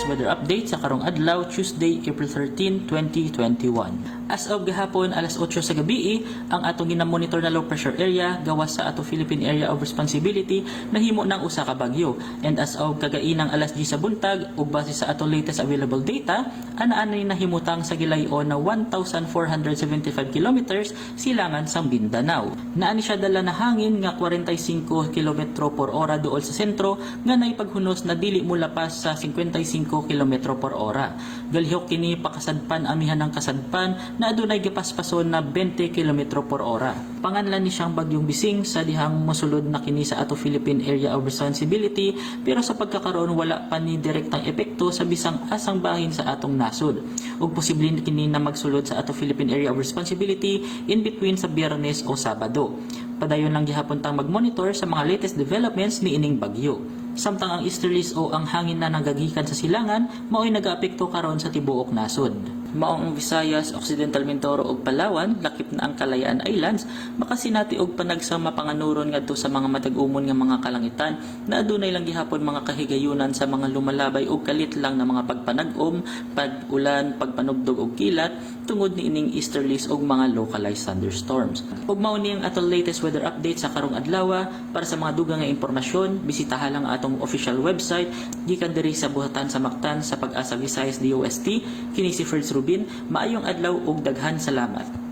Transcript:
Latest weather update sa karong adlaw, Tuesday, April 13, 2021. As of gahapon alas 8 sa gabi, ang atong ginamonitor na low pressure area gawas sa ato Philippine Area of Responsibility nahimo ng usa ka bagyo. And as of kagainang alas 10 sa buntag ug base sa atong latest available data, anaa ni nahimutang sa gilayon na 1,475 kilometers silangan sa Mindanao. Naa ni siya dala na hangin nga 45 kilometro por ora duol sa sentro nga naipaghunos na dili molapas sa 55 kilometro por ora. Galihok kini pakasadpan amihan ng kasadpan na adunay gipaspason na 20 kilometro por ora. Panganlan ni siyang Bagyong Bising sa dihang mosulod na kini sa ato Philippine Area of Responsibility, pero sa pagkakaroon wala pa ni direktang epekto sa bisang asang bahin sa atong nasod. Ug posible kini na magsulod sa ato Philippine Area of Responsibility in between sa Biyernes o Sabado. Padayon lang gihapon tang mag-monitor sa mga latest developments ni ining bagyo. Samtang ang easterlies o ang hangin na nagagikan sa silangan mao'y nagaapekto karon sa tibuok nasod. Maong ang Visayas, Occidental Mindoro ug Palawan, lakip na ang Kalayaan Islands, makasinati og panagsang mapanganuron ngadto sa mga matag-umon nga mga kalangitan na adunay lang gihapon mga kahigayunan sa mga lumalabay og kalit lang na mga pagpanag-om, pag-ulan, pagpanugdog og kilat tungod niining easterlies og mga localized thunderstorms. Ug mao ni ang atong latest weather update sa karong adlaw. Para sa mga dugang nga impormasyon, bisitaha lang ang atong official website. Gikan diri sa buhatan sa Mactan sa Pag-asa Visayas DOST, kini si Ferds Rubin. Maayong adlaw ug daghan salamat.